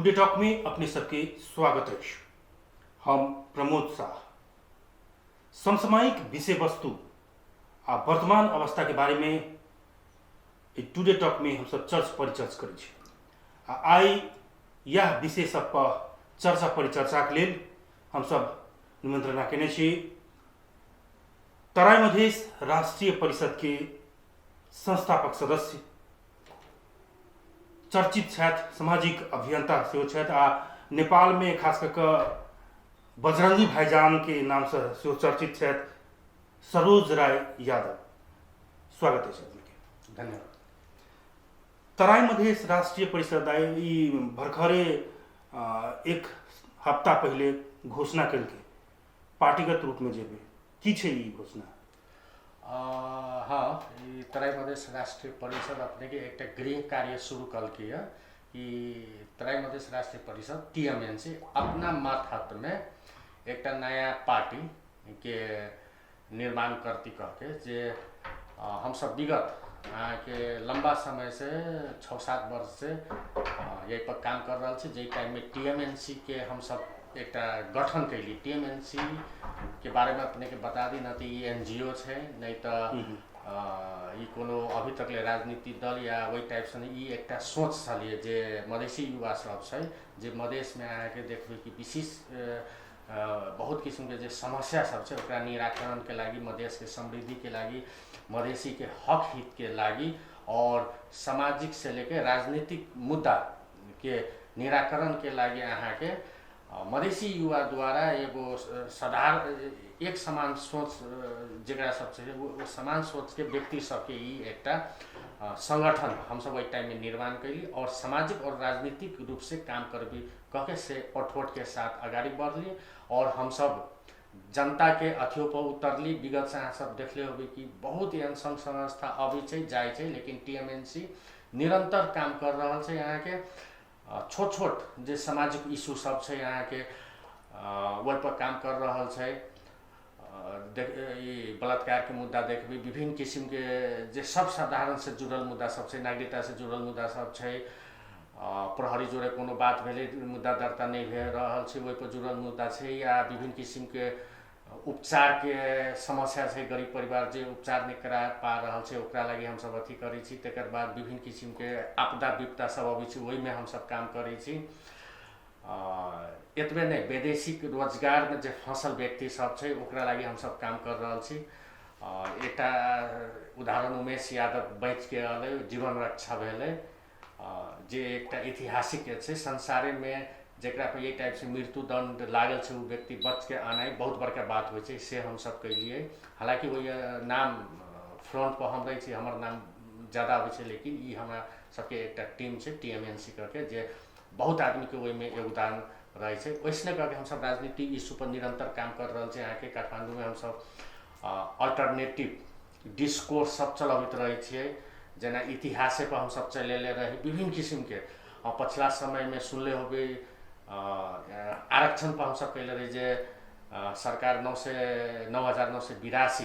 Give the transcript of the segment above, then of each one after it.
Today talk में अपने सबके स्वागत अछि। हम प्रमोद शाह समसामयिक विषय वस्तु आ वर्तमान अवस्था के बारे में ई टुडे टॉक में हमसब चर्च परिचर्च करै छी आ आइ यह विषय सब पर चर्चा परिचर्चाके लेल हमसब निमंत्रणा केने छी तराई मधेश राष्ट्रीय परिषद के संस्थापक सदस्य चर्चित छथि, सामाजिक अभियंता सेहो छथि आ नेपालमे खास कऽ कऽ बजरंगी भाईजानके नामसँ सेहो चर्चित छथि सरोज राय यादव। स्वागत अछि अपनेके। धन्यवाद। तराई मधेश राष्ट्रीय परिषद आइ ई भरखरे एक हफ्ता पहिले घोषणा केलकै पार्टीगत रूपमे जेबै, की छै ई घोषणा? हँ, ई तराई मधेश राष्ट्रीय परिषद अपनेके एकटा गृह कार्य शुरू कलकै यऽ कि तराई मधेश राष्ट्रीय परिषद टीएमएनसी अपना मातहतमे एकटा नया पार्टीके निर्माण करती कहके, जे हमसब विगत अहाँके लम्बा समयसँ 6-7 वर्षसँ यही पर काम कर रहल छी। जाहि टाइममे टीएमएनसी के हमसब एकटा गठन कैली। टीएमएनसी के बारेमे अपनेके बता दी, न तऽ ई एनजीओ छै, नहि तऽ ई कोनो अभी तकले राजनीतिक दल या ओहि टाइपसँ नहि। ई एकटा सोच छलियै जे मधेसी युवा सब छै, जे मधेशमे अहाँके देखबै कि विशेष बहुत किसिमके जे समस्या सब छै ओकरा निराकरणके लागि, मधेशके समृद्धिके लागि, मधेसीके हक हितके लागि और सामाजिक से लेके राजनीतिक मुद्दाके निराकरणके लागि अहाँके मधेसी युवाद्वारा एगो साधारण एक समान सोच जकरा सब छै ओ समान सोचके व्यक्ति सबके ई एकटा सङ्गठन हमसब ओहि टाइममे निर्माण कैली और सामाजिक और राजनीतिक रूपसँ काम करबी कहके से अठोटके साथ अगाडि बढ़ली और हमसब जनताके अथियो पर उतरली। विगत से अहाँ सब देखले होबै कि बहुत एहन सङ्घ संस्था अबै छै जाइ छै, लेकिन टीएमएनसी निरन्तर काम कर रहल छै। अहाँके छोट छोट जे सामाजिक इशू सब छै अहाँके ओहिपर काम कर रहल छै। देख ई बलात्कारके मुद्दा देखबै, विभिन्न किसिमके जे सब साधारणसँ जुड़ल मुद्दा सब छै, नागरिकतासँ जुड़ल मुद्दा सब छै, प्रहरी जोड़े कोनो बात भेलै मुद्दा दर्ता नहि भए रहल छै ओहिपर जुड़ल मुद्दा छै, या विभिन्न किसिमके उपचारके समस्या छै, गरीब परिवार जे उपचार नहि करा पा रहल छै ओकरा लागि हमसब अथी करै छी। तकर बाद विभिन्न किसिमके आपदा विपदा सब अबै छै ओहिमे हमसब काम करै छी। एतबे नहि, वैदेशिक रोजगारमे जे फँसल व्यक्ति सब छै ओकरा लागि हमसब काम कर रहल छी। एकटा उदाहरण उमेश यादव बचिके अयलै, जीवन रक्षा भेलै, जे एकटा ऐतिहासिक छै संसारेमे, जकरा पर एहि टाइपसँ मृत्युदण्ड लागल छै ओ व्यक्ति बचिके आनाइ बहुत बड़का बात होइ छै, से हमसब केलियै। हालाँकि ओहि नाम फ्रन्टपर हम रहै छी, हमर नाम ज्यादा अबै छै, लेकिन ई हमरा सबके एकटा टीम छै टीएमएनसी करके, जे बहुत आदमीके ओहिमे योगदान रहै छै। वैसने करके हमसब राजनीतिक इशूपर निरन्तर काम कर रहल छी। अहाँके काठमाण्डूमे हमसब अल्टरनेटिव डिस्कोर्स सब चलबैत रहै छियै, जेना इतिहासेपर हमसब चलेले रही विभिन्न किसिमके। पछिला समयमे सुनले होबै आरक्षणपर हमसब कयले रही जे सरकार 9,982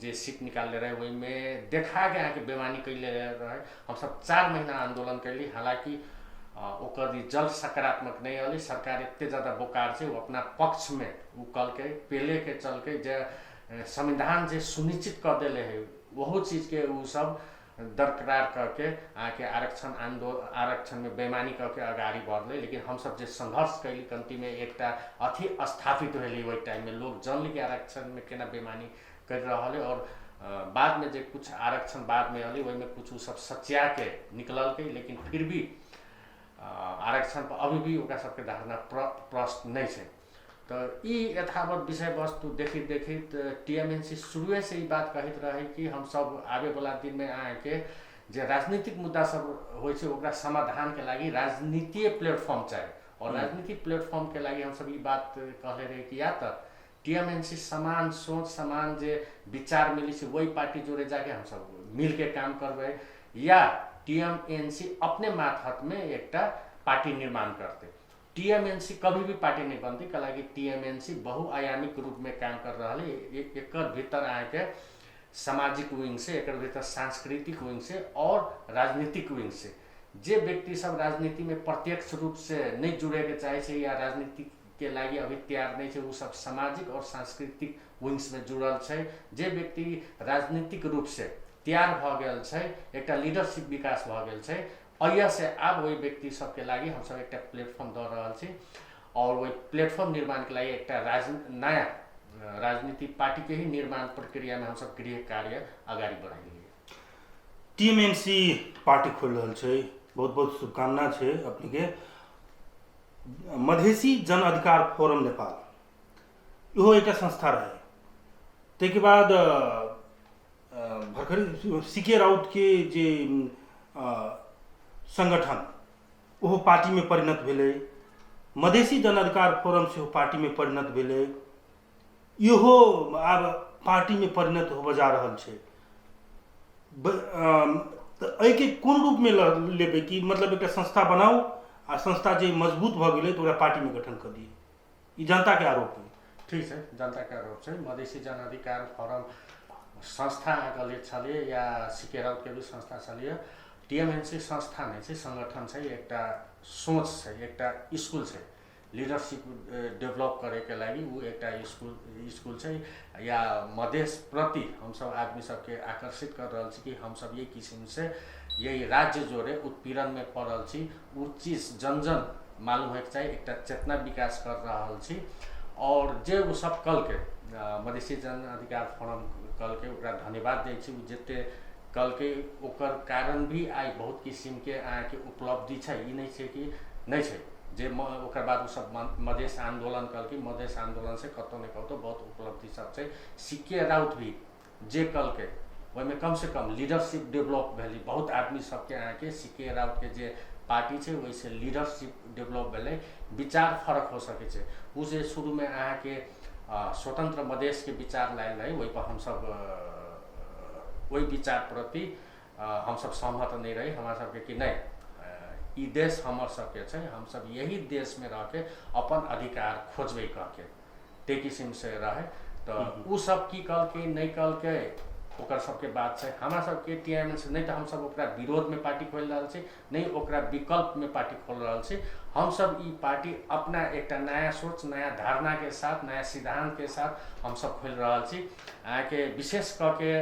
जे सीट निकालने रहे ओहिमे देखाके अहाँके बेमानी कैले रहे। हमसब 4 महीना आन्दोलन कैली, हालाँकि ओकर रिजल्ट सकारात्मक नहि अयलै। सरकार एते ज्यादा बोकार छै, ओ अपना पक्षमे ओ कलकै पेलेके चलकै जे संविधान जे सुनिश्चित कऽ देले है ओहो चीजके ओ सब दरकरार करके अहाँके आरक्षण आरक्षणमे बेमानी करके अगाडि बढ़लै। लेकिन हमसब जे सङ्घर्ष कैली कम्तीमे एकटा अथी स्थापित भेलै। ओहि टाइममे लोक जानलै कि आरक्षणमे केना बेमानी करि रहल है, आओर बादमे जे कुछ आरक्षण बादमे अयलै ओहिमे कुछ ओ सब सचियाके निकललकै, लेकिन फिर भी आरक्षण पर अभी भी ओकरा सबके धारणा प्रश्न नहि छै। तऽ ई यथावत विषय वस्तु देखैत देखैत टीएमएनसी शुरुएसँ ई बात कहैत रहै कि हमसब आबैवला दिनमे अहाँके जे राजनीतिक मुद्दा सब होइ छै ओकरा समाधानके लागि राजनीतिय प्लेटफॉर्म चाही, आओर राजनीतिक प्लेटफॉर्मके लागि हमसब ई बात कहले रही कि या तऽ टीएमएनसी समान सोच समान जे विचार मिलै छै वही पार्टी जोड़े जाके हमसब मिलके काम करबै, या टीएमएनसी अपने मातहतमे एकटा पार्टी निर्माण करतै। टीएमएनसी कभी भी पार्टी नहीं बनती, कैलाकि टीएमएनसी बहुआयामिक रूप में काम कर रहा है। एकर भीतर अहाँके सामाजिक विंग से, एकर भीतर सांस्कृतिक विंग से और राजनीतिक विंग से जे व्यक्ति सब राजनीतिमे प्रत्यक्ष रूपसँ नहि जुड़ैके चाहै छै या राजनीतिके लागि अभी तैयार नहि छै, ओ सब सामाजिक आओर सांस्कृतिक विंग्समे जुड़ल छै। जे व्यक्ति राजनीतिक रूपसँ तैयार भऽ गेल छै, एकटा लीडरशिप विकास भऽ गेल छै, अहियासँ आब ओहि व्यक्ति सबके लागि हमसब एकटा प्लेटफॉर्म दऽ रहल छी आओर ओहि प्लेटफॉर्म निर्माणके लागि एकटा नयाँ राजनीतिक पार्टीके ही निर्माण प्रक्रियामे हमसब गृह कार्य अगाडि बढ़ेलियै। टीएमएनसी पार्टी खोलि रहल छै, बहुत बहुत शुभकामना छै अपनेके। मधेसी जन अधिकार फोरम नेपाल इहो एकटा संस्था रहै, ताहिके बाद भर्खर सी के राउतके जे संगठन ओहो पार्टीमे परिणत भेलै, मधेसी जन अधिकार फोरम सेहो पार्टीमे परिणत भेलै, इहो आब पार्टीमे परिणत होबऽ जा रहल छै। तऽ एहिके कोन रूपमे लेबै कि मतलब एकटा संस्था बनाउ आ संस्था जे मजबूत भऽ गेलै तऽ ओकरा पार्टीमे गठन कऽ दियै, ई जनताके आरोप है। ठीक छै, जनताके आरोप छै। मधेसी जन अधिकार फोरम संस्था अहाँके छलियै या सी के राउतके भी संस्था छलियै। टीएमएनसी संस्था नहि छै, संगठन छै, एकटा सोच छै, एकटा स्कुल छै। लिडरशिप डेभलप करैके लागि ओ एकटा स्कुल स्कुल छै। या मधेस प्रति हमसब आदमी सबके आकर्षित कर रहल छी कि हमसब यही किसिमसँ यही राज्य जोड़े उत्पीड़नमे पड़ल छी, ओ चीज जन जन मालूम होइके चाही, एकटा चेतना विकास कर रहल छी। आओर जे ओ सब कलके मधेसी जन अधिकार फोरम कलके ओकरा धन्यवाद दै छी। ओ जते कलके ओकर कारण भी आइ बहुत किसिमके अहाँके उपलब्धि छै, ई नहि छै कि नहि छै। जे ओकर बाद ओ सब मधेस आन्दोलन कलकै, मधेस आन्दोलनसँ कतहु ने कतहु बहुत उपलब्धि सब छै। सी के राउत भी जे कलकै ओहिमे कमसँ कम लीडरशिप डेवलप भेलै, बहुत आदमी सबके अहाँके सी के राउतके जे पार्टी छै ओहिसँ लीडरशिप डेवलप भेलै। विचार फरक हो सकै छै, ओ जे शुरूमे अहाँके स्वतन्त्र मधेसके विचार लायल रहै ओहिपर हमसब ओहि विचारप्रति हमसब सहमत नहि रही। हमरा सबके कि नहि, ई देश हमर सबके छै, हमसब यही देशमे रहिके अपन अधिकार खोजबै कहके ताहि किसिमसँ रहै। तऽ ओ सब की कहलकै नहि कहलकै ओकर सबके बात छै। हमरा सबके टीएमएन नहि तऽ हमसब ओकरा विरोधमे पार्टी खोलि रहल छी, नहि ओकरा विकल्पमे पार्टी खोलि रहल छी। हमसब ई पार्टी अपना एकटा नया सोच, नया धारणाके साथ, नया सिद्धान्तके साथ हमसब खोलि रहल छी। अहाँके विशेष कऽ के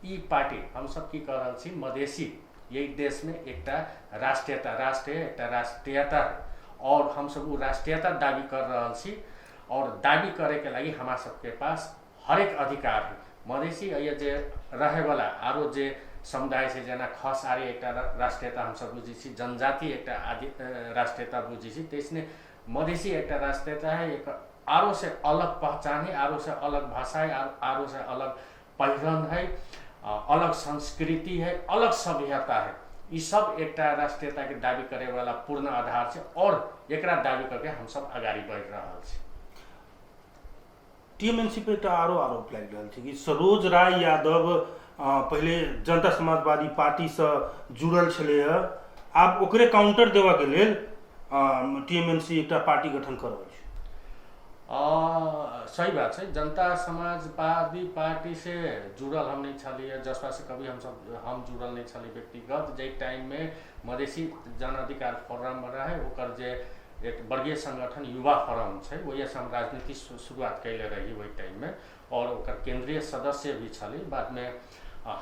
ई पार्टी हमसब की कऽ रहल छी, मधेसी यही देशमे एकटा राष्ट्रियता, राष्ट्रिय एकटा राष्ट्रियता है और हमसब ओ राष्ट्रियता दाबी कर रहल छी। और दाबी करैके लागि हमरा सबके पास हरेक अधिकार है। मधेसी या जे रहेवाला आरो जे समुदाय छै, जेना खस आर्य एकटा राष्ट्रियता हमसब बुझै छी, जनजाति एकटा आदि राष्ट्रियता बुझै छी, त्यसने मधेसी एकटा राष्ट्रियता है। एक आरो से अलग पहचान है, आरो से अलग भाषा है, आरो से अलग पहिरन है, अलग संस्कृति है, अलग सभ्यता है। ई सब एकटा राष्ट्रियताके दाबी करेवाला पूर्ण आधार छै और एकरा दाबी करके हमसब अगाडि बढ़ि रहल छी। टीएमएनसी पर एकटा आरो आरोप लागि रहल छै कि सरोज राय यादव पहिले जनता समाजवादी पार्टीसँ जुड़ल छलैए, आब ओकरे काउंटर देबऽके लेल टीएमएनसी एकटा पार्टी गठन कऽ रहल छै। सही बात छै, जनता समाजवादी पार्टी से जुड़ल हम नहि छलियै, जसपा से कभी हमसब हम जुड़ल नहि छलियै व्यक्तिगत। जाहि टाइममे मधेसी जन अधिकार फोरम रहै, ओकर जे एक वर्गीय संगठन युवा फोरम छै, ओहिसँ हम राजनीति शुरुआत कयले रही ओहि टाइममे और ओकर केंद्रीय सदस्य भी छली। बादमे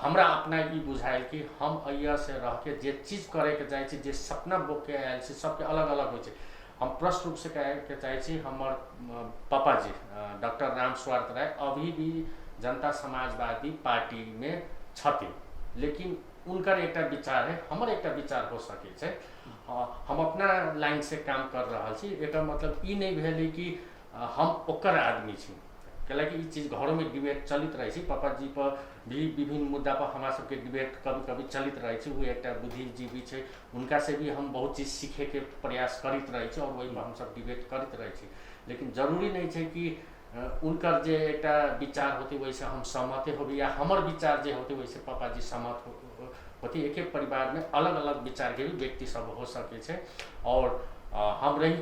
हमरा अपना ई बुझायल कि हम अइयासँ रहिके जे चीज करैके चाहै छी, जे सपना बोकके आयल छी, सबके अलग अलग होइ छै। हम प्रष्ट रूपसँ कहैके चाहै छी, हमर पापाजी डॉक्टर राम स्वार्थ राय अभी भी जनता समाजवादी पार्टीमे छथिन, लेकिन उनकर एकटा विचार है, हमर एकटा विचार हो सकै छै। हम अपना लाइनसँ काम कर रहल छी। एकर मतलब ई नहि भेलै कि हम ओकर आदमी छी, कैलाकि ई चीज घरोमे डिबेट चलैत रहै छै। पापाजी पर भी विभिन्न मुद्दा पर हमरा सबके डिबेट कभी कभी चलैत रहै छै। ओ एकटा बुद्धिजीवी छै, हुनका से भी हम बहुत चीज सीखैके प्रयास करैत रहै छी और ओहिमे हमसब डिबेट करैत रहै छी। लेकिन जरूरी नहि छै कि उनकर जे एकटा विचार होतै ओहिसँ हम सहमते होबी या हमर विचार जे होतै ओहिसँ पापाजी सहमत होती। एके परिवारमे अलग अलग विचारके भी व्यक्ति सब हो सकै छै। और हम रही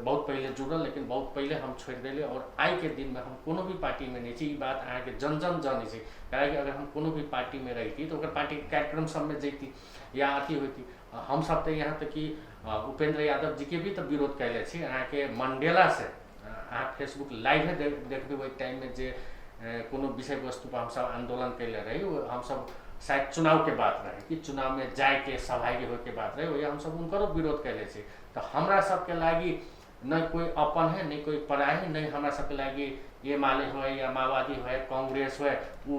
बहुत पहिले जुड़ल, लेकिन बहुत पहिले हम छोड़ि देलियै और आइके दिनमे हम कोनो भी पार्टीमे नहि छी। ई बात अहाँके जन जन जनै छै, काहेकि अगर हम कोनो भी पार्टीमे रहिती तऽ ओकर पार्टीके कार्यक्रम सबमे जैती या अथी होइती। हमसब तऽ यहाँ तक कि उपेन्द्र यादव जीके भी तऽ विरोध कयले छी अहाँके मण्डेलासँ। अहाँ फेसबुक लाइवे देखबै ओहि टाइममे जे कोनो विषय वस्तुपर हमसब आन्दोलन कयले रही, ओ हमसब शायद चुनावके बात रहै कि चुनावमे जाइके सहभागी होइके बात रहै, ओहि हमसब हुनकरो विरोध कयले छी। तऽ हमरा सबके लागि नहि कोइ अपन है, नहि कोइ पराया, नहि हमरा सबके लागि एमाले होय या माओवादी होय, कांग्रेस होय, उ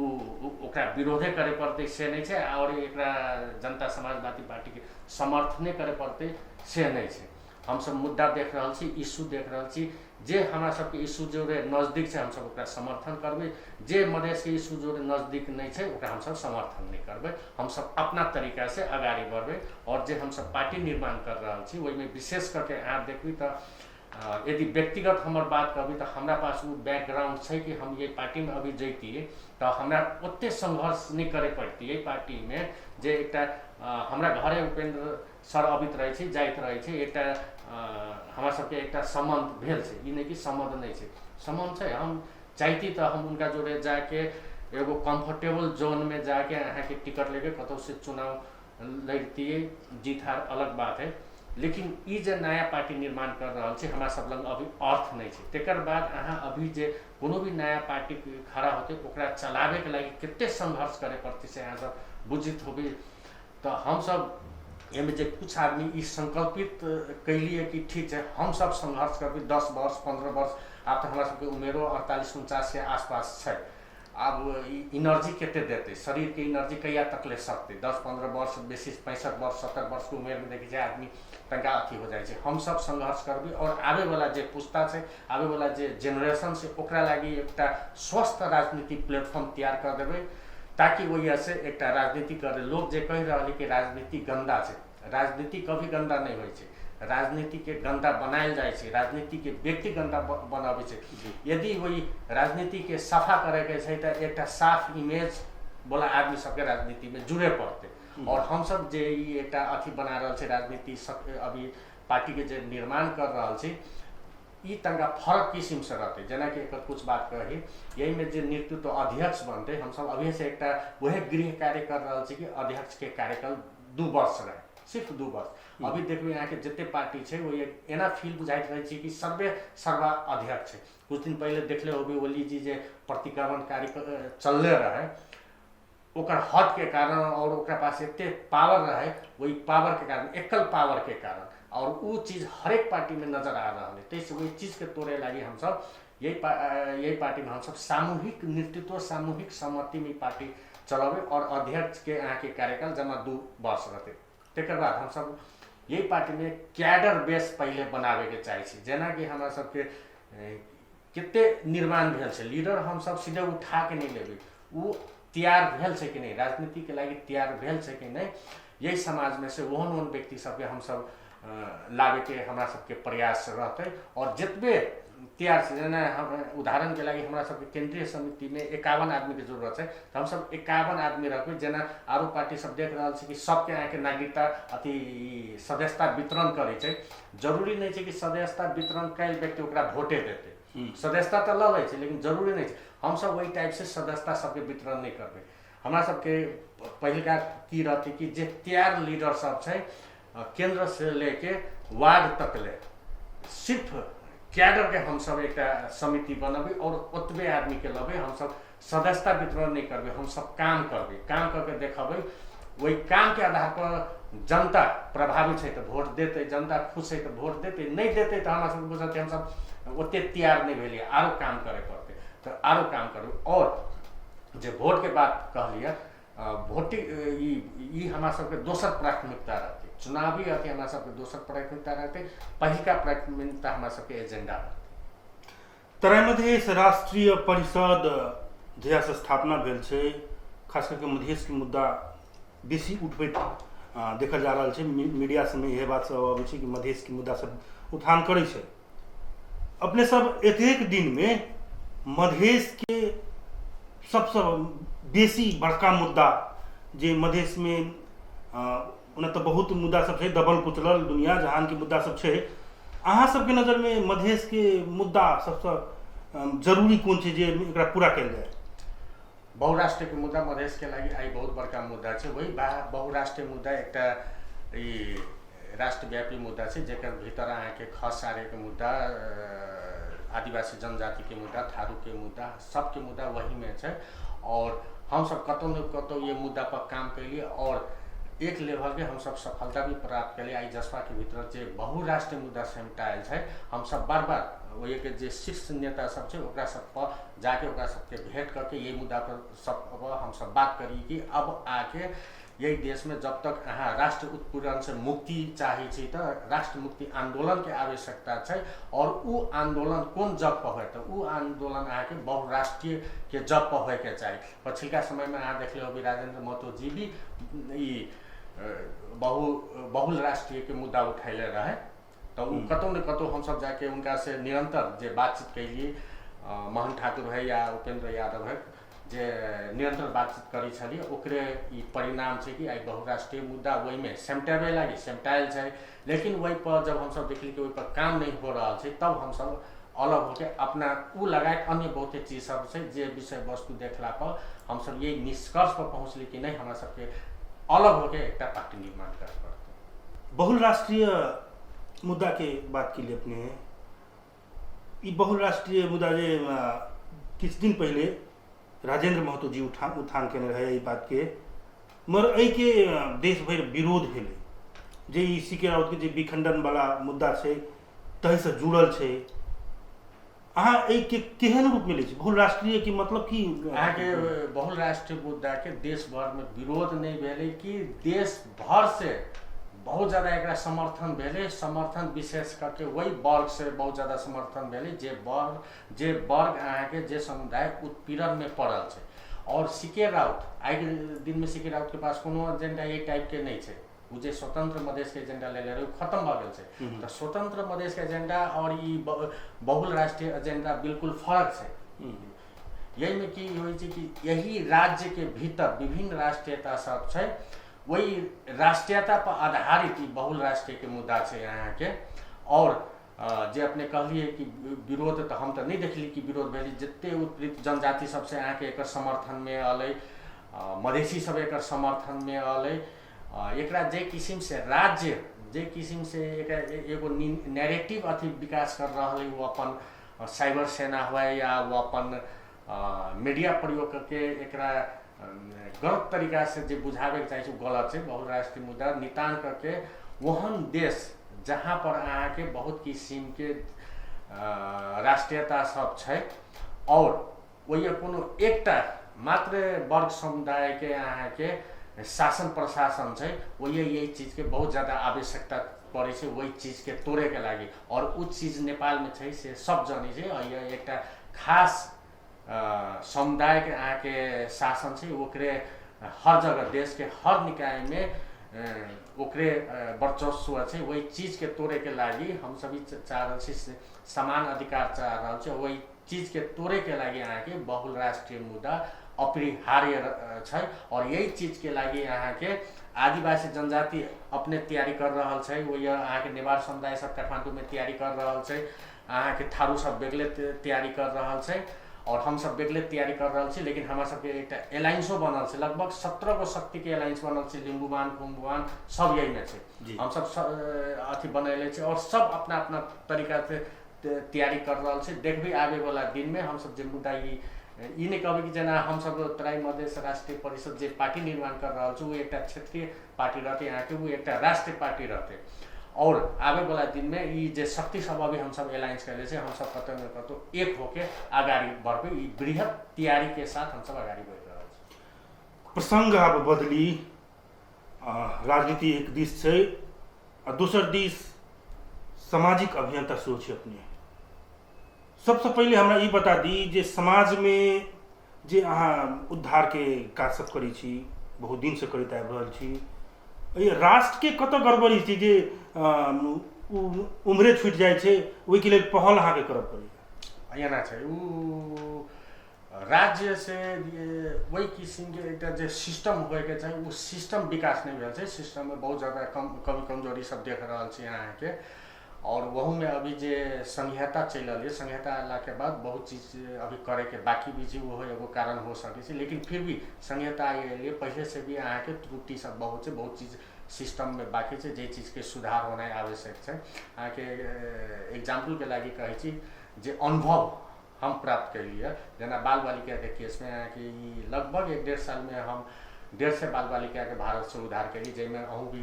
ओकरा विरोधे करे पड़तै से नहि छै, आओर एकरा जनता समाजवादी पार्टीके समर्थने करे पड़तै से नहि छै। हमसब मुद्दा देख रहल छी, इशू देख रहल छी, जे हमरा सबके इशू जोड़े नजदीक छै हमसब ओकरा समर्थन करबै, जे मधेशके इशू जोड़े नजदीक नहि छै ओकरा हमसब समर्थन नहि करबै। हमसब अपना तरीकासँ अगाडि बढ़बै। आओर जे हमसब पार्टी निर्माण कर रहल छी ओहिमे विशेष करके अहाँ देखबै तऽ यदि व्यक्तिगत हमर बात कहबै तऽ हमरा पास ओ बैकग्राउंड छै कि हम ये पार्टीमे अभी जैतियै तऽ हमरा ओते संघर्ष नहि करे पड़तियै। पार्टीमे जे एकटा हमरा घरे उपेन्द्र सर अबैत रहै छै, जाइत रहै छै, एकटा हमरा सबके एकटा सम्बन्ध भेल छै, ई नहि कि सम्बन्ध नहि छै, सम्बन्ध छै। हम चाहती तऽ हम हुनका जोड़े जाके एगो कम्फर्टेबल जोनमे जाके अहाँके टिकट लेके कतहुसँ चुनाव लड़ितियै, जीत हार अलग बात है। लेकिन ई जे नया पार्टी निर्माण कर रहल छै हमरा सब लग अभी अर्थ नहि छै। तकर बाद अहाँ अभी जे कोनो भी नया पार्टी खड़ा होतै ओकरा चलाबैके लागि कते संघर्ष करे पड़तै से अहाँ सब बुझित होबै। तऽ हमसब एहिमे जे कुछ आदमी ई संकल्पित कैलियै कि ठीक छै हमसब संघर्ष करबै 10 वर्ष 15 वर्ष, आब तऽ हमरा सबके उमेरो 48 49के आसपास छै, आब ई एनर्जी कते देतै, शरीरके एनर्जी कहिया तक ले सकतै, 10-15 वर्ष बेसी 65 वर्ष 70 वर्षके उमेरमे देखै छै आदमी तनिका अथी हो जाइ छै। हमसब संघर्ष करबै आओर आबैवला जे पुस्ता छै, आबैवला जे जेनरेशन छै ओकरा लागि एकटा स्वस्थ राजनीतिक प्लेटफॉर्म तैयार कर देबै, ताकि ओहिसँ एकटा राजनीति करे। लोक जे कहि रहल है कि राजनीति गन्दा छै, राजनीति कभी गन्दा नहि होइ छै, राजनीतिके गन्दा बनायल जाइ छै, राजनीतिके व्यक्ति गन्दा बनाबै छै। यदि ओहि राजनीतिके सफा करैके छै तऽ एकटा साफ इमेज वाला आदमी सबके राजनीतिमे जुड़े पड़तै। और हमसब जे ई एकटा अथी बना रहल छै राजनीति सब, अभी पार्टीके जे निर्माण कर रहल छी ई तनिका फरक किसिमसँ रहतै। जेनाकि एकर कुछ बात कही, एहिमे जे नेतृत्व अध्यक्ष बनतै हमसब अभियेसँ एकटा वएह गृह कार्य कर रहल छी कि अध्यक्षके कार्यकाल 2 वर्ष रहै, सिर्फ 2 वर्ष। अभी देखबै अहाँके जते पार्टी छै ओहि एना फील बुझाइत रहै छै कि सर्वे सर्वा अध्यक्ष छै। कुछ दिन पहिले देखले होबै ओली जी जे प्रतिक्रमण कार्य चलले रहै, ओकर हदके कारण और ओकरा पास एते पावर रहै, ओहि पावरके कारण, एकल पावरके कारण, और उ चीज हरेक पार्टीमे नजर आ रहल है। ताहिसँ ओहि चीजके तोड़े लागि हमसब यही पार्टीमे हमसब सामूहिक नेतृत्व, सामूहिक सहमतिमे पार्टी चलबै और अध्यक्षके अहाँके कार्यकाल जमा 2 वर्ष रहतै। तकर बाद हमसब यही पार्टीमे कैडर बेस पहिले बनाबैके चाहै छी। जेनाकि हमरा सबके कते निर्माण भेल छै लीडर, हमसब सीधे उठाके नहि लेबै, उ तैयार भेल छै कि नहि, राजनीतिके लागि तैयार भेल छै कि नहि, यही समाजमे से ओहन ओहन व्यक्ति सबके हमसब लाबैके हमरा सबके प्रयास रहतै। और जतबे तैयार छै, जेना हम उदाहरणके लागि हमरा सबके केन्द्रीय समितिमे 51 आदमीके जरूरत छै तऽ हमसब 51 आदमी रखबै। जेना आरो पार्टी सब देख रहल छै कि सबके अहाँके नागरिकता अथी सदस्यता वितरण करै छै, जरूरी नहि छै कि सदस्यता वितरण कयल व्यक्ति ओकरा भोटे देतै, सदस्यता तऽ लऽ लै छै लेकिन जरूरी नहि छै। हमसब ओहि टाइपसँ सदस्यता सबके वितरण नहि करबै। हमरा सबके पहिलका की रहतै कि जे तैयार लीडर सब छै केन्द्रसँ लेके वार्ड तक ले सिर्फ कैडरके हमसब एकटा समिति बनबै और ओतबे आदमीके लेबै। हमसब सदस्यता वितरण नहि करबै, हमसब काम करबै, काम करके देखबै, ओहि कामके आधार पर जनता प्रभावित छै तऽ वोट देतै, जनता खुश छै तऽ वोट देतै, नहि देतै तऽ हमरा सबके बुझतै हमसब ओते तैयार नहि भेलियै, आरो काम करे पड़तै तऽ आरो काम करबै। और जे वोटके बात कहलियै, वोटिंग ई हमरा सबके दोसर प्राथमिकता रहतै, चुनावी अथी हमरा सबके दोसर प्राथमिकता रहतै, पहिलका प्राथमिकता हमरा सबके एजेंडा रहतै। तराई मधेश राष्ट्रीय परिषद जहियासँ स्थापना भेल छै, खास करके मधेशके मुद्दा बेसी उठबैत देखल जा रहल छै। मीडिया सबमे इएह बात सब अबै छै कि मधेशके मुद्दा सब उठान करै छै। अपने सब एतेक दिनमे मधेशके सबसँ बेसी बड़का मुद्दा जे मधेशमे ओना तऽ बहुत मुद्दा सब छै, दबल कुचलल दुनिया जहानके मुद्दा सब छै। अहाँ सबके नजरमे मधेशके मुद्दा सबसँ जरूरी कोन छै जे एकरा पूरा कयल जाय? बहुराष्ट्रीयके मुद्दा मधेशके लागि आइ बहुत बड़का मुद्दा छै। वही बहुराष्ट्रीय मुद्दा एकटा ई राष्ट्रव्यापी मुद्दा छै जकर भीतर अहाँके खस आर्यके मुद्दा, आदिवासी जनजातिके मुद्दा, थारूके मुद्दा, सबके मुद्दा वहीमे छै। और हमसब कतौ न कतौ ये मुद्दा पर काम कैलियै और एक लेवलके हमसब सफलता भी प्राप्त कैलियै। आइ जसपाके भीतर जे बहुराष्ट्रीय मुद्दा सेमटायल छै, हमसब बार बार ओहिके जे शीर्ष नेता सब छै ओकरा सब पर जाके ओकरा सबके भेंट करके ये मुद्दा पर सब पर हमसब बात करी कि अब आके यही देशमे जब तक अहाँ राष्ट्र उत्पीड़नसँ मुक्ति चाहै छी तऽ राष्ट्र मुक्ति आन्दोलनके आवश्यकता छै। और उ आन्दोलन कोन जग पर होय तऽ उ आन्दोलन अहाँके बहुराष्ट्रीयके जग पर होयके चाही। पछिलका समयमे अहाँ देखले होबै राजेन्द्र महतो जी भी ई बहुल राष्ट्रीयके मुद्दा उठैले रहै, तऽ ओ कतहु ने कतहु हमसब जाके हुनका से निरन्तर जे बातचीत कैलियै, मोहन ठाकुर है या उपेन्द्र यादव है, जे निरन्तर बातचीत करै छलियै, ओकरे ई परिणाम छै कि आइ बहुराष्ट्रीय मुद्दा ओहिमे सेमटेबै लागि सेमटायल छै। लेकिन ओहिपर जब हमसब देखली कि ओहिपर काम नहि हो रहल छै, तब हमसब अलग होके अपना उ लगायत अन्य बहुते चीज सब छै जे विषय वस्तु देखला पर हमसब यही निष्कर्ष पर पहुँचली कि नहि, हमरा सबके अलग होके एकटा पार्टी निर्माण करे पड़तै। बहुराष्ट्रीय मुद्दाके बात के लिए अपने, ई बहुराष्ट्रीय मुद्दा जे किछु दिन पहिले राजेंद्र महतो जी उठान केने रहे एहि बातके, मगर एहिके देश भरि विरोध भेलै जे ई सी के राउतके जे विखंडन वाला मुद्दा छै ताहिसँ जुड़ल छै। अहाँ एहिके केहन रूपमे लै छी बहुराष्ट्रीय के मतलब की? अहाँके बहुराष्ट्रीय मुद्दाके देश भरिमे विरोध नहि भेलै कि देश भर से बहुत ज़्यादा एकरा समर्थन भेलै। समर्थन विशेष करके वही वर्ग से बहुत ज़्यादा समर्थन भेलै जे वर्ग अहाँके जे समुदाय उत्पीड़नमे पड़ल छै। और सी के राउत आइके दिनमे सी के राउतके पास कोनो एजेंडा एहि टाइपके नहि छै। ओ जे स्वतंत्र मधेशके एजेंडा लेले रहै ओ खत्म भऽ गेल छै। तऽ स्वतंत्र मधेशके एजेंडा और ई बहुल राष्ट्रीय एजेंडा बिल्कुल फरक छै। यहीमे की होइ छै कि यही राज्यके भीतर विभिन्न राष्ट्रीयता सब छै, ओहि राष्ट्रीयता पर आधारित ई बहुल राष्ट्रीयके मुद्दा छै अहाँके। और जे अपने कहलियै कि विरोध, तऽ हम तऽ नहि देखली कि विरोध भेलै। जते उत्पीड़ित जनजाति सबसे अहाँके एकर समर्थनमे अलै, मधेसी सब एकर समर्थनमे अलै। एकरा जे किसिम से राज्य जे किसिम से एकरा एगो नैरेटिव अथी विकास कर रहल है, वो अपन साइबर सेना हुए या वो अपन मीडिया प्रयोग करके एकरा गलत तरीका से जे बुझाबैके चाहै छै ओ गलत छै। बहुराष्ट्रीय मुद्दा नितान करके ओहन देश जहाँ पर अहाँके बहुत किसिमके राष्ट्रीयता सब छै और ओहि कोनो एकटा मात्र वर्ग समुदायके अहाँके शासन प्रशासन छै, ओहि यही चीजके बहुत ज्यादा आवश्यकता पड़ै छै ओहि चीजके तोड़ैके लागि। और उ चीज नेपालमे छै से सब जनै छै। एकटा खास समुदायके अहाँके शासन छै, ओकरे हर जगह देशके हर निकायमे ओकरे वर्चस्व छै। ओहि चीजके तोड़ैके लागि हम सभी चाह रहल छी, समान अधिकार चाह रहल छी। ओहि चीजके तोड़ैके लागि अहाँके बहुल राष्ट्रीय मुद्दा अपरिहार्य छै। और यही चीजके लागि अहाँके आदिवासी जनजाति अपने तैयारी कर रहल छै। ओहि अहाँके नेवार समुदाय सब काठमाडौँमे तैयारी कर रहल छै, अहाँके थारू सब बेगले तैयारी कर रहल छै और हमसब बेगले तैयारी कर रहल छी। लेकिन हमरा सबके एकटा एलायंसो बनल छै, लगभग 17 गो शक्तिके एलायंस बनल छै, लिम्बुवान कुम्बुवान सब यहीमे छै। हमसब अथी बनैले छै और सब अपना अपना तरीकासँ तैयारी कर रहल छै। देखबै आबैवला दिनमे हमसब जे मुद्दा ई नहि कहबै कि जेना हमसब तराई मधेश राष्ट्रीय परिषद जे पार्टी निर्माण कर रहल छै ओ एकटा क्षेत्रीय पार्टी रहतै, अहाँके ओ एकटा राष्ट्रीय पार्टी रहतै। और आबैवला दिनमे ई जे शक्ति सब अभी हमसब एलायंस कैले छै, हमसब कतौ ने कतौ एक होके अगाडि बढ़बै। ई बृहत तैयारीके साथ हमसब अगाडि बढ़ि रहल छी। प्रसङ्ग आब बदली, राजनीति एक दिस छै आ दोसर दिस सामाजिक अभियंता सेहो छै अपने। सबसँ पहिले हमरा ई बता दी जे समाजमे जे अहाँ उद्धारके काज सब करै छी, बहुत दिनसँ करैत आबि रहल छी, एहि राष्ट्रके कतऽ गड़बड़ी छै जे उम्हरे छुटि जाइ छै, ओहिके लेल पहल अहाँके करऽ पड़ैए? एना छै, ओ राज्य से ओहि किसिमके एकटा जे सिस्टम होइके चाही ओ सिस्टम विकास नहि भेल छै। सिस्टममे बहुत ज्यादा कमी कमजोरी सब देख रहल छी अहाँके। आओर ओहूमे अभी जे संहिता चलि रहल यऽ, संहिता अयलाके बाद बहुत चीज अभी करैके बाकी भी छै, ओहो एगो कारण हो सकै छै। लेकिन फिर भी संहिता एलियै पहिले से भी अहाँके त्रुटि सब बहुत छै, बहुत चीज सिस्टममे बाँकी छै, जाहि चीजके सुधार होनाइ आवश्यक छै। अहाँके एग्जाम्पलके लागि कहै छी जे अनुभव हम प्राप्त कैलियै, जेना बाल बालिकाके केसमे अहाँके ई लगभग 1-1.5 सालमे हम 150 बाल बालिकाके भारतसँ उद्धार केली, जाहिमे अहूँ भी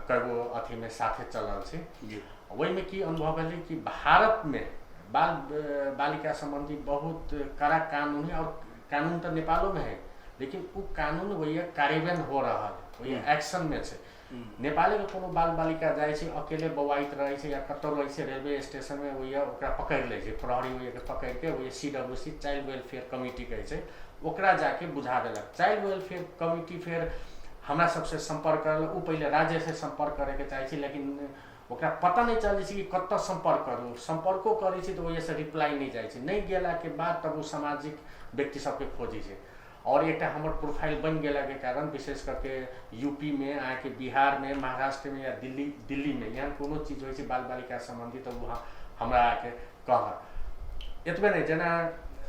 कएगो अथीमे साथे चलल छी। ओहिमे की अनुभव भेलै कि भारतमे बाल बालिका सम्बन्धी बहुत कड़ा कानून है, और कानून तऽ नेपालोमे है, लेकिन ओ कानून वही कार्यान्वयन हो रहल है, वही एक्शनमे छै। नेपालेके कोनो बाल बालिका जाइ छै, अकेले बौआइत रहै छै या कतहु रहै छै रेलवे स्टेशनमे, ओहि ओकरा पकड़ि लै छै प्रहरी। ओहिके पकड़िके ओहि CWC, child welfare committee कहै छै, ओकरा जाके बुझा देलक। चाइल्ड वेलफेयर कमिटी फेर हमरा सबसे सम्पर्क करलक। ओ पहिले राज्यसँ सम्पर्क करैके चाहै छै, लेकिन ओकरा पता नहि चलै छै कि कतऽ सम्पर्क करू। सम्पर्को करै छै तऽ ओहिसँ रिप्लाई नहि जाइ छै। नहि गेलाके बाद तब ओ सामाजिक व्यक्ति सबके खोजै छै। आओर एकटा हमर प्रोफाइल बनि गेलाके कारण विशेष करके यूपीमे, अहाँके बिहारमे, महाराष्ट्रमे या दिल्लीमे एहन कोनो चीज होइ छै बाल बालिका सम्बन्धी तऽ ओ हमरा आके कहलक। एतबे नहि, जेना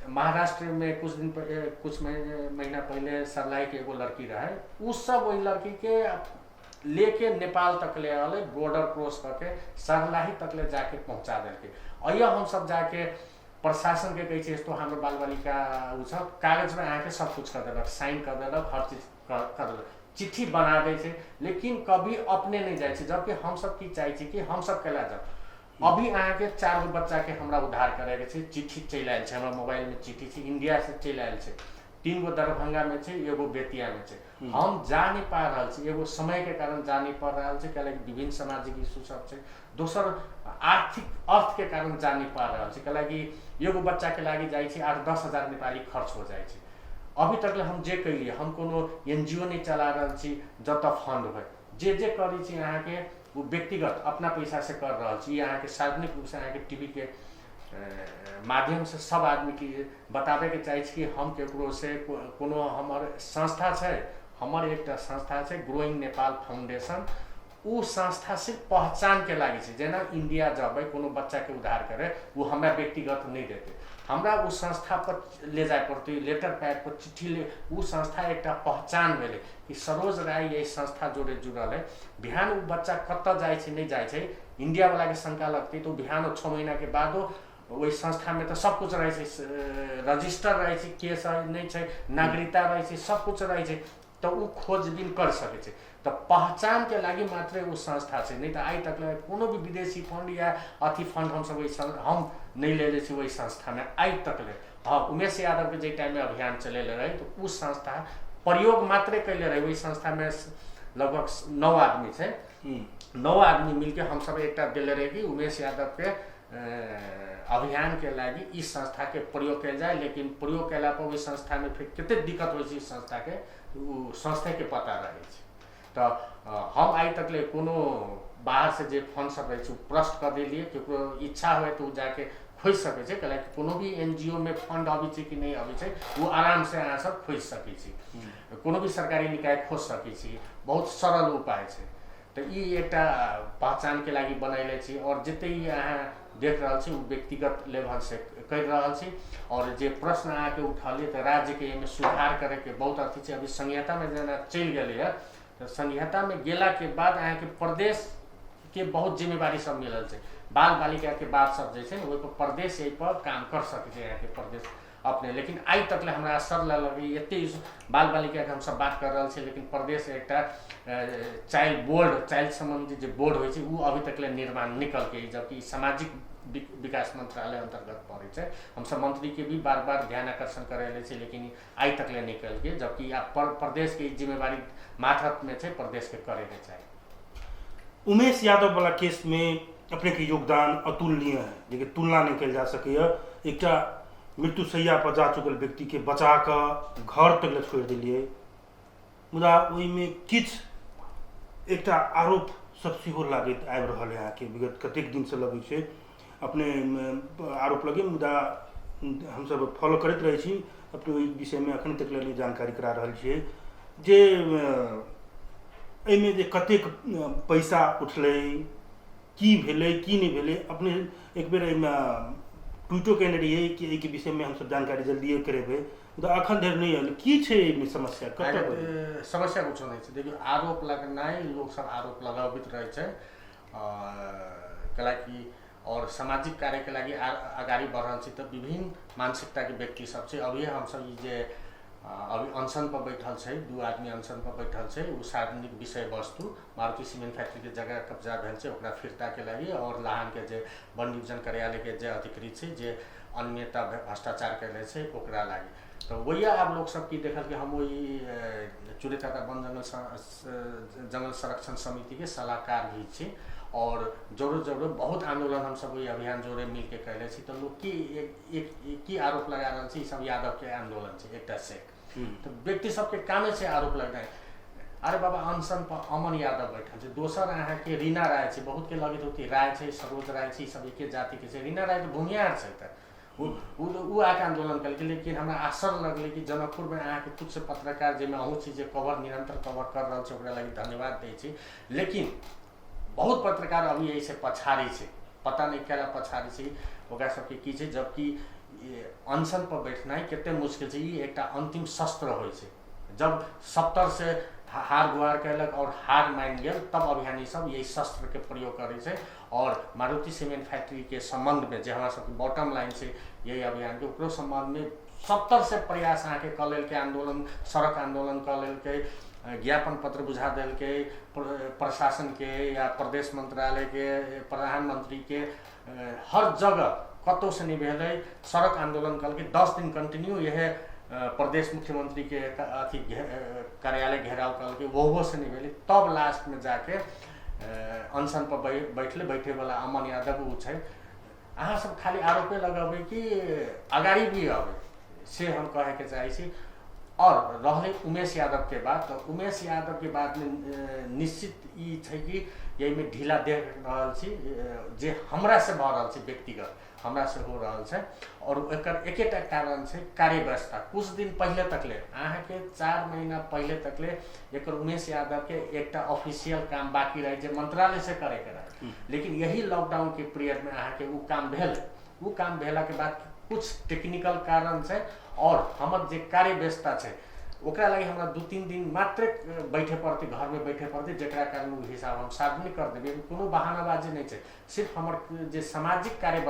महाराष्ट्रमे कुछ दिन कुछ महीना पहिले सरलाहीके एगो लड़की रहै, ओ सब ओहि लड़कीके लेके नेपाल तक ले अलै, बॉर्डर क्रॉस करके सरलाही तक ले जाके पहुँचा देलकै। अइया हमसब जाके प्रशासनके कहै छियै यस्तो हाम्रो बालबालिका उ छ, कागजमा अहाँके सब कुछ कर देलक, साइन कर देलक, हर चीज कर देलक, चिट्ठी बना दै छै, लेकिन कभी अपने नहि जाइ छै। जबकि हमसब की चाहै छी कि हमसब केला जाउ। अभी अहाँके चारि गो बच्चाके हमरा उद्धार करैके छै, चिट्ठी चलि आयल छै, हमरा मोबाइलमे चिट्ठी छै, इण्डियासँ चलि आयल छै। तीन गो दरभंगामे छै, एगो बेतियामे छै। हम जा नहि पा रहल छी, एगो समयके कारण जा नहि पा रहल छी, कैलाकि विभिन्न सामाजिक इशू सब छै, दोसर आर्थिक अर्थके कारण जा नहि पा रहल छी, कैलाकि एगो बच्चाके लागि जाइ छै 8-10 हजार नेपाली खर्च हो जाइ छै। अभी तकले हम जे कैलियै, हम कोनो एनजीओ नहि चला रहल छी जतऽ फंड होइ। जे जे करै छी अहाँके ओ व्यक्तिगत अपना पैसासँ कर रहल छी। अहाँके सार्वजनिक रूपसँ अहाँके टीवीके माध्यमसँ सब आदमीके बताबैके चाहै छी कि हम केकरो से कोनो हमर संस्था छै, हमर एकटा संस्था छै ग्रोइंग नेपाल फाउंडेशन। ओ संस्था सिर्फ पहचानके लागि छै। जेना इन्डिया जबै कोनो बच्चाके उद्धार करे, ओ हमरा व्यक्तिगत नहि देतै, हमरा ओ संस्था पर ले जाय पड़तै, लेटर पैड पर चिट्ठी ले। ओ संस्था एकटा पहचान भेलै कि सरोज राय एहि संस्था जोड़े जुड़ल है। बिहान ओ बच्चा कतऽ जाइ छै, नहि जाइ छै, इन्डियावलाके शङ्का लगतै तऽ ओ बिहान 6 महिनाके बादो ओहि संस्थामे तऽ सब कुछ रहै छै, रजिस्टर रहै छै, केस नहि छै, नागरिकता रहै छै, सब कुछ रहै छै, तऽ ओ खोजबीन कर सकै छै। तऽ पहचानके लागि मात्रै ओ संस्था छै, नहि तऽ आइ तक कोनो भी विदेशी फंड या अथी फंड हमसब ओहि हम नहि लेले छी ओहि संस्थामे आइ तक ले। हँ, उमेश यादवके जाहि टाइममे अभियान चलेले रहै तऽ ओ संस्था प्रयोग मात्रै कैले रहै। ओहि संस्थामे लगभग नौ आदमी छै। नौ आदमी मिलके हमसब एकटा देले रही कि उमेश यादवके अभियानके लागि ई संस्थाके प्रयोग कयल जाय। लेकिन प्रयोग कयला पर ओहि संस्थामे फेर कतेक दिक्कत होइ छै ई संस्थाके, ओ संस्थेके पता रहै छै। तऽ हम आइ तकले कोनो बाहरसँ जे फंड सब रहै छै ओ प्रश्न कऽ देलियै। ककरो इच्छा होइ तऽ ओ जाके खोजि सकै छै, कैलाकि कोनो भी एनजीओमे फंड अबै छै कि नहि अबै छै, ओ आरामसँ अहाँ सब खोजि सकै छी, कोनो भी सरकारी निकाय खोजि सकै छी, बहुत सरल उपाय छै। तऽ ई एकटा पहचानके लागि बनैले छी आओर जते ई अहाँ देख रहल छी ओ व्यक्तिगत लेवलसँ करि रहल छी। आओर जे प्रश्न अहाँके उठलियै तऽ राज्यके एहिमे सुधार करैके बहुत अथी छै। अभी संहितामे जेना चलि गेलैए तऽ संहितामे गेलाके बाद अहाँके प्रदेशके बहुत जिम्मेवारी सब मिलल छै। बाल बालिकाके बात सब जे छै ने, ओहिपर प्रदेश एहिपर काम कर सकै छै अहाँके प्रदेश अपने। लेकिन आइ तकले हमरा आश्चर्य लगैए, एते बाल बालिकाके हमसब बात कर रहल छी, लेकिन प्रदेश एकटा चाइल्ड बोर्ड, चाइल्ड सम्बन्धी जे बोर्ड होइ छै, ओ अभी तकले निर्माण निकलकै, जबकि सामाजिक विकास मन्त्रालय अन्तर्गत पड़ै छै। हमसब मन्त्रीके भी बार बार ध्यान आकर्षण करेले छी, लेकिन आइ तकले निकलकै, जबकि आब प्रदेशके ई जिम्मेवारी माथतमे छै, प्रदेशके करैके चाही। उमेश यादव वाला केसमे अपनेके योगदान अतुलनीय है, जेकि तुलना नहि कयल जा सकैए। एकटा मृत्युशैया पर जा चुकल व्यक्तिके बचा कऽ घर तक लए छोड़ि देलियै। मुदा ओहिमे किछु एकटा आरोप सब सेहो लागैत आबि रहल है अहाँके, विगत कतेक दिनसँ लगै छै अपने आरोप लगे, मुदा हमसभ फॉलो करैत रहै छी। अपने ओहि विषयमे एखन तक लेल जानकारी करा रहल छियै जे एहिमे जे कतेक पैसा उठलै, की भेलै, की नहि भेलै। अपने एक बेर एहिमे ट्वीटो केने रहियै कि एहिके विषयमे हमसभ जानकारी जल्दिए करेबै, मुदा एखन धरि नहि आयल। की छै एहिमे समस्या कतऽ? समस्या कुछो नहि छै। देखियौ, आरोप लगनाइ, लोकसभ आरोप लगाबैत रहै छै, कैलाकि और सामाजिक कार्यके लागि अगाडि बढ़ल छै तऽ विभिन्न मानसिकताके व्यक्ति सब छै। अभी हमसब ई जे अभी अनशन पर बैठल छै, दू आदमी अनशन पर बैठल छै, ओ सार्वजनिक विषय वस्तु मारुति सीमेंट फैक्ट्रीके जगह कब्जा भेल छै, ओकरा फिर्ताके लागि और लहानके जे वन डिवीजन कार्यालयके जे अधिकृत छै, जे अनियमितता भ्रष्टाचार कयले छै, ओकरा लागि। तऽ वही आब लोक सब की देखल कि हम ओहि चुरेटाटा वन जङ्गल जङ्गल संरक्षण समितिके सलाहकार भी छी और जरूर जरूर बहुत आन्दोलन हमसब ओहि अभियान जोड़े मिलके कैले छी। तऽ लोक की एक एक की आरोप लगा रहल छै, ई सब यादवके आन्दोलन छै एकटा से। तऽ व्यक्ति सबके कामे छै आरोप लगनाइ। अरे बाबा, अनशन पर अमन यादव बैठल छै, दोसर अहाँके रीना राय छै। बहुतके लगैत होती राय छै, सरोज राय छै, ई सब एके जातिके छै। रीना राय तऽ भूमिहार छै, तऽ ओ ओ ओ आके आन्दोलन केलकै। लेकिन हमरा आश्चर्य लगलै कि जनकपुरमे अहाँके कुछ पत्रकार, जाहिमे अहूँ छी, जे कवर निरन्तर कवर कर रहल छै, ओकरा लागि धन्यवाद दै छी। लेकिन बहुत पत्रकार अभी एहिसँ पछाड़ी छै, पता नहि केला पछाड़ी छै, ओकरा सबके की छै। जबकि अनशन पर बैठनाइ कते मुश्किल छै, ई एकटा अन्तिम शस्त्र होइ छै। जब सत्तरसँ हार गुहार कयलक आओर हार मानि गेल, तब अभियानी सब यही शस्त्रके प्रयोग करै छै। आओर मारुति सीमेंट फैक्ट्रीके सम्बन्धमे जे हमरा सबके बॉटम लाइन छै यही अभियानके, ओकरो सम्बन्धमे सत्तरसँ प्रयास अहाँके कऽ लेलकै। आन्दोलन, सड़क आन्दोलन कऽ लेलकै, ज्ञापन पत्र बुझा देलकै प्रशासनके या प्रदेश मन्त्रालयके, प्रधानमन्त्रीके, हर जगह, कतहुसँ नहि भेलै। सड़क आन्दोलन केलकै 10 दिन कंटिन्यू, इएह प्रदेश मुख्यमन्त्रीके अथी कार्यालय घेराव केलकै, ओहोसँ नहि भेलै। तब लास्टमे जाके अनशन पर बैठले। बैठेवला अमन यादव ओ छै। अहाँ सब खाली आरोपे लगेबै कि अगाडि भी अबै, से हम कहैके चाहै छी। आओर रहलै उमेश यादवके बात, तऽ उमेश यादवके बातमे निश्चित ई छै कि एहिमे ढिला देख रहल छी जे हमरासँ भऽ रहल छै, व्यक्तिगत हमरासँ हो रहल छै। आओर एकर एकेटा कारण छै, कार्य व्यवस्था। कुछ दिन पहिले तकले, अहाँके 4 महिना पहिले तकले एकर उमेश यादवके एकटा ऑफिशियल काम बाँकी रहै, जे मन्त्रालयसँ करैके रहै। लेकिन यही लॉकडाउनके पीरियडमे अहाँके ओ काम भेल। ओ काम भेलाके बाद कुछ टेक्निकल कारण छै आओर हमर जे कार्य व्यस्तता छै, ओकरा लागि हमरा 2-3 दिन मात्रै बैठे पड़तै, घरमे बैठे पड़तै, जकरा कारण ओ हिसाब हम सार्वजनिक कर देबै। कोनो बहानाबाजी नहि छै। सिर्फ हमर जे सामाजिक कार्य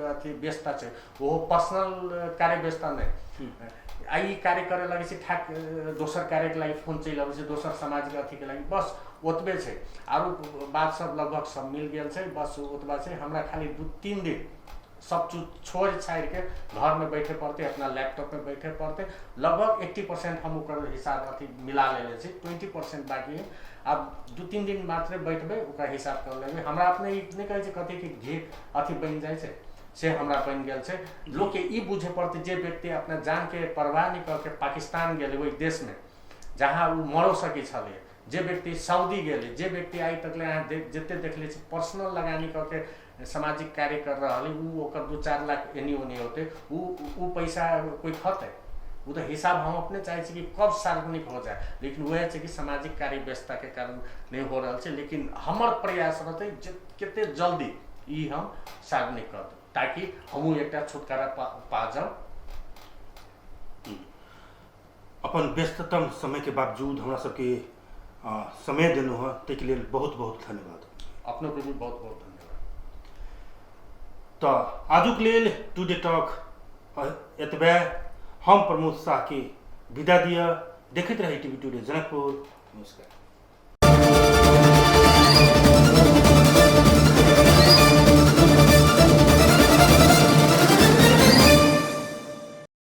अथी व्यस्तता छै, ओहो पर्सनल कार्य व्यस्तता नहि। आ ई कार्य करे लगै छै, ठाक दोसर कार्यके लागि फोन चलि अबै छै, दोसर सामाजिक अथीके लागि। बस ओतबे छै। आरो बात सब लगभग सब मिल गेल छै, बस ओतबा छै। हमरा खाली 2-3 दिन सब चीज छोड़ि छाड़िके घरमे बैठे पड़तै, अपना लैपटॉपमे बैठे पड़तै। लगभग 80% हम ओकर हिसाब अथी मिला लेले छी, 20% बाकी है। आब 2-3 दिन मात्रे बैठबै, ओकरा हिसाब कर लेबै। हमरा अपने ई नहि कहै छै कथी कि घी अथी बनि जाइ छै, से हमरा बनि गेल छै। लोकके ई बुझे पड़तै, जे व्यक्ति अपना जानके परवाह नहि कऽ के पाकिस्तान गेलै, ओहि देशमे जहाँ ओ मरो सकै छलै, जे व्यक्ति सऊदी गेलै, जे व्यक्ति आइ तकले अहाँ जते देखले छी पर्सनल लगानी कऽ के सामाजिक कार्य कर रहल है, उ ओकर 2-4 लाख एनी ओनी होतै, उ उ पैसा कोइ खतै? उ तऽ हिसाब हम अपने चाहै छी कि कब सार्वजनिक हो जाए। लेकिन वएह छै कि सामाजिक कार्य व्यस्तताके कारण नहि हो रहल छै। लेकिन हमर प्रयास रहतै जे कते जल्दी ई हम सार्वजनिक कर देब, ताकि हमहूँ एकटा छुटकारा पा जाउ। अपन व्यस्ततम समयके बावजूद हमरा सबके समय देलहुँ हँ, ताहिके लेल बहुत बहुत धन्यवाद। अपनोके भी बहुत बहुत धन्यवाद। तऽ आजुक लेल टुडे टॉक एतबे। हम प्रमोद साहके विदा दिअ। देखैत रही टीवी टुडे जनकपुर। नमस्कार।